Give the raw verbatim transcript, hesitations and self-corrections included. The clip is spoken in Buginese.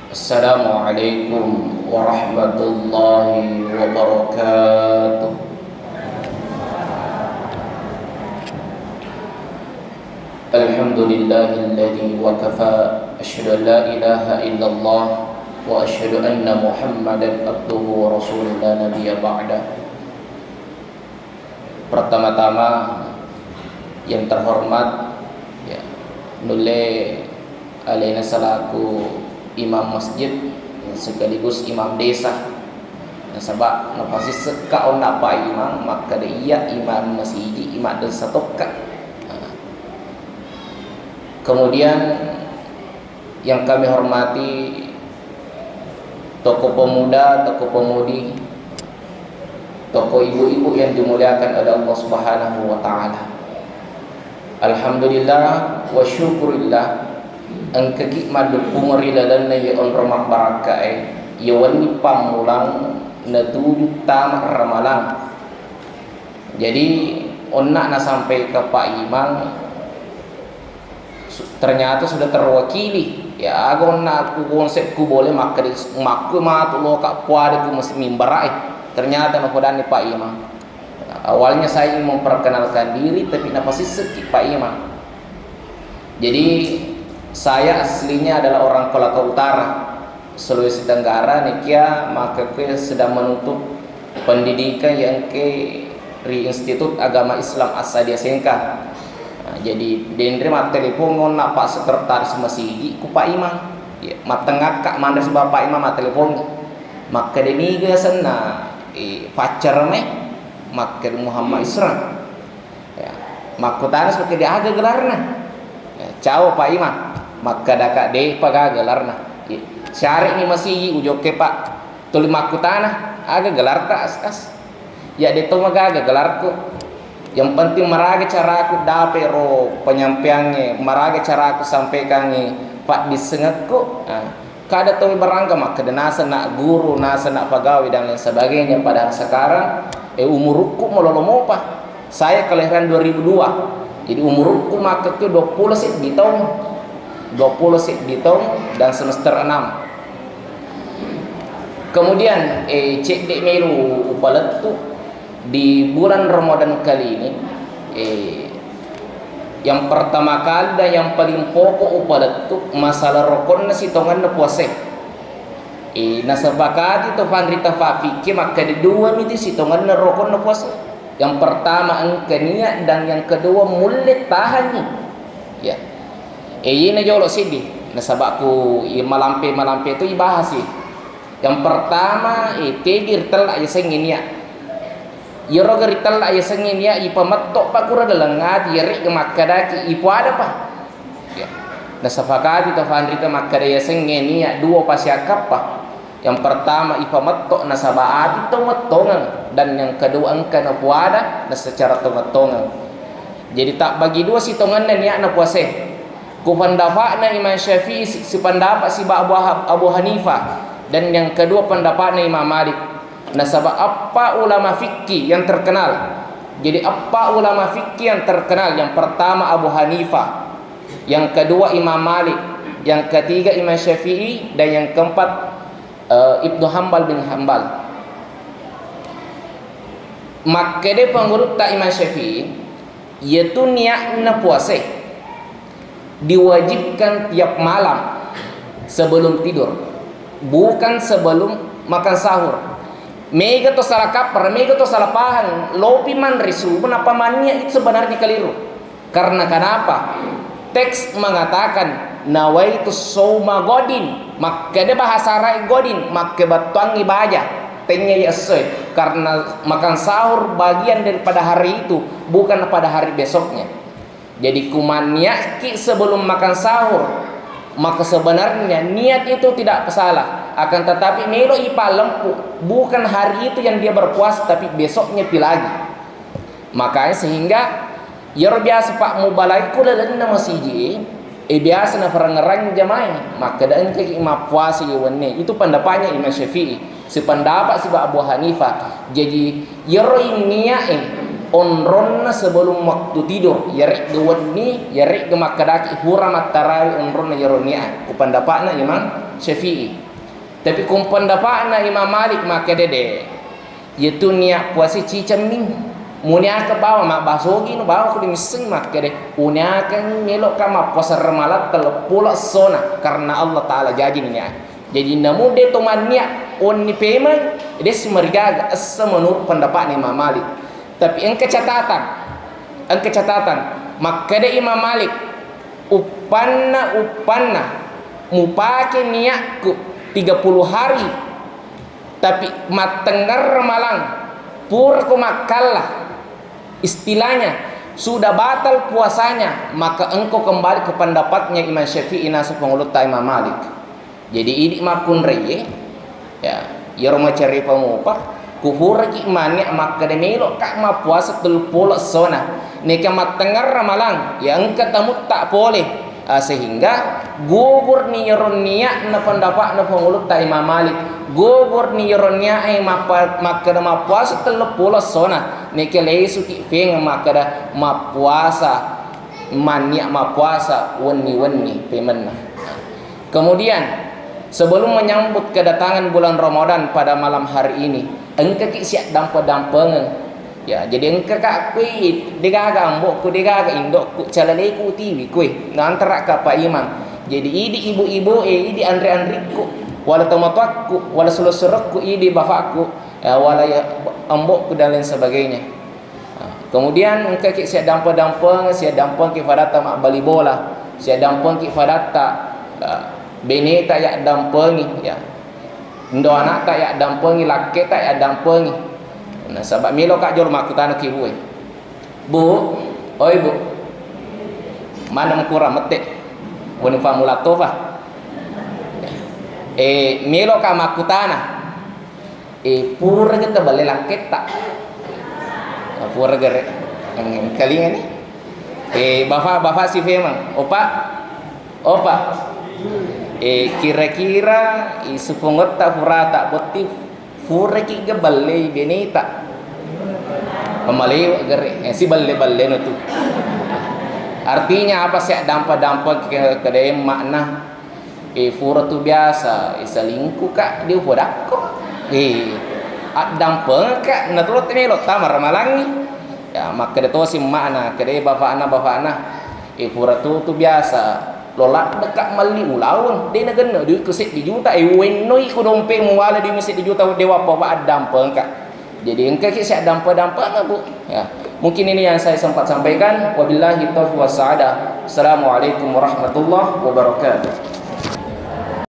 Assalamualaikum warahmatullahi wabarakatuh. Alhamdulillahilladzi wa kafa. Asyhadu an la ilaha illallah wa asyhadu anna Muhammadan abduhu wa rasuluh la nabiyya ba'dah. Pertama-tama, yang terhormat, ya, nulle alena selaku imam masjid sekaligus imam desa. Nasaba napasissekka onna Pak Imam makkeda iya imam masigi, imam desa tokka. Nah. Kemudian yang kami hormati tokoh pemuda, tokoh pemudi, tokoh ibu-ibu yang dimuliakan oleh Allah Subhanahu wa Ta'ala. Alhamdulillah wa syukurillah, engkaki maddukkung ri lalenna ye onro mabbarakkae, ye wenni pammulang natuju tama ramalang. Jadi, onna nasampaika Pak Imam, su-, ternyata sudah terwakili. Ya, aga onna aku konsep ku boleh makkeda makku matu loka puada ku mes-, mimbarae. Ternyata napodanni Pak Imam. Awalnya saya ingin memperkenalkan diri, tapi napasissekki Pak Imam. Jadi, saya aslinya adalah orang Kolaka Utara, Sulawesi Tenggara, nekia makkekue sedang menuntut pendidikan yang ke ri Institut Agama Islam Asadia Sengkang. Nah, jadi denre mattelepong onna Pak Sekretaris Masigi ku Pak Imam. Ya, mattengakka manre sibawa Pak Imam mattelepong. Makkeda niga senna, eh, paccarame, makkeda Muhammad Isra. Ya, makkutana sebagai de aga gelarna. Ya, cao Pak Imam, makkeda ka depa ga gelarna. Ya, syareni masigi ujokke Pak. Tuli makkutana, aga gelarta, Astas? Ya, de to magaga gelarku. Yang penting maraga caraku dape ro penyampaiangnge, maraga caraku sampaikangngi paddissengekku. Ah, kada to barangga makkeda naseng na guru, naseng na pegawai dan lain sebagainya. Padahal sekarang, eh, umurukku malolo mopa. Saya kelahiran dua ribu dua. Jadi umurukku makkekku dua puluh seddi taung. Dua puluh seddi taung dan semester enam. Kemudian, eh, cedde melu upalettu di bulan Ramadan kali ini, eh, yang pertama kali dan yang paling pokok upalettu masalah rokonna sitongenna puasa. Eh, nasepakati to fanrita fafikke makkeda dua miti sitongenna rokonna puasa. Yang pertama engka niat dan yang kedua mulle tahanni. Ya. Eh, iyena jolo seddi. Nasaba ku i malampe-malampe tu ibahasi. Yang pertama, eh, tegi ritella yasengnge niat. Iyaro ga ritella yasengnge niat, ipametto pa kura laleng ati, yarega makkedaki ipoada pa. Ya. Nasepakati to fanrita makkeda yasengnge niat dua pasiakkappa. Yang pertama, ipametto nasaba ati to mettongeng, dan yang kedua engka napoada na secara tongeng-tongeng. Jadi tabbagi dua sitongenna niatna puase. Ku pendapatna Imam Syafi'i si-, sipendapat siba Abu Ha-, Abu Hanifah, dan yang kedua pendapatna Imam Malik. Nasaba eppa ulama fikih yang terkenal. Jadi eppa ulama fikih yang terkenal, yang pertama Abu Hanifah, yang kedua Imam Malik, yang ketiga Imam Syafi'i, dan yang keempat, eh, Ibnu Hambal bin Hambal. Makkeda pengurutta Imam Syafi'i, iyatu niatna puase diwajibkan tiap malam sebelum tidur, bukan sebelum makan sahur. Mega to salah kaprah, mega to salah paham, lopi manre subuh nappa mannia, itu sebenarnya keliru. Karena kenapa? Teks mengatakan, "Nawaitu sauma godin." Makkeda bahasa Arab godin, makkebattuangngi baja. Tennia essoe. Karena makan sahur bagian daripada hari itu, bukan pada hari besoknya. Jadi, kumanniatki sebelum makan sahur, maka sebenarnya niat itu tidak salah. Akan tetapi, melo ipalempu, bukan hari itu yang dia berpuasa, tapi besoknya pi lagi. Makanya sehingga iyaro biasa, Pak, mubalai ku lalenna masiji, eh, biasa naparengngerang jamae, makkeda engkaki mappuasa iya wenni. Itu pendapatnya Imam Syafi'i. Sependapat siba Abu Hanifah. Jadi, iyaro niat, eh, Onronna sebelum waktu tidur, yaregga wenni, yaregga makkedaki pura mattarawi onronna iyaro nia, ku pendapatna Imam Syafi'i. Tapi ku pendapatna Imam Malik makkeda de, iyatu nia puasa cicemmi. Muniaka bawa mabbasogi nu bawa ku dimissengi makkeda, uniakeng meloka mappuasa ramalang tellu pulo essona karena Allah Ta'ala jaji nia. Jadi namu de to mannia onni pemeng, de si marigaga essa menurut pendapatna Imam Malik. Tapi engka catatan, engka catatan, makkeda Imam Malik, uppanna, uppanna mupake niakku tiga puluh hari, tapi mattengngerra malang, purako makkalla, istilahnya sudah batal puasanya, maka engkau kembali ke pendapatnya Imam Syafi'i naseng pangulutta Imam Malik. Jadi idi makkunraie, ya, iyaro macarepa mupa, ku puraki mannia makkeda meloka mappuasa tellu pulo essona, neka mattengngerra malang, ya engka tamutta pole. Ah, sehingga gugurni iyaro nia'na pendapatna pangulutta Imam Malik, gugurni iyaro nia'e mappa-, makkeda mappuasa tellu pulo essona, neka lesuki pengeng makkeda mappuasa, mannia mappuasa wenni-wenni pemenna. Kemudian, sebelum menyambut kedatangan bulan Ramadan pada malam hari ini, engkaki siaddampeng-dampengeng. Ya, jadi engkaka kui degaga ambokku, degaga indokku, calaleku tiwi kui, nantarakka Pak Imam. Jadi idi ibu-ibu e, idi anre-anrikku, wala tomatoakku, wala suro-surokku, idi bapakku, ya, wala ya, ambokku dan lain sebagainya. Nah, kemudian engkaki siaddampeng-dampeng, siaddampengki fadatta mabbali bola, siaddampengki fadatta, eh, beneta yaddampengi, ya. Indo anakta yaddampengi, lakketa yaddampengi. Nasaba meloka jolo makkutana ki ibu e. Bu, oi Bu, maneng kurang mette. Wani famula tofa. Eh, meloka makkutana. Eh, pura kita bale lakketta. Ah, pura gere. Engkalingani. Eh, bapak, bapak si femeng. Opa. Opa. Eh, kira-kira isupungetta purata botti puraki ga ballei beneta. Pamalewa gere. Eh, si balle-balle no tu. Artinya apa sih dampa-dampa ke, kedaeng makna? Eh, pura tu biasa, eh, selingkuh ka, dia upodakko. Eh, addampeng ka, natulotte melo tama ramalangi. Ya, makkeda tosi emma'na, kedai bapakna, bapakna. Eh, pura tu, tu biasa. Lo ladde ka melli ulaun, de nagenna duit ku seddi juta, eh, wennoi ku dompe muwala duit seddi juta, dewa apa addampeng ka. Jadi engkaki siaddampeng-dampeng, Bu. Ya, mungkin ini yang saya sempat sampaikan. Wabillahi taufiq was sa'adah. Assalamualaikum warahmatullahi wabarakatuh.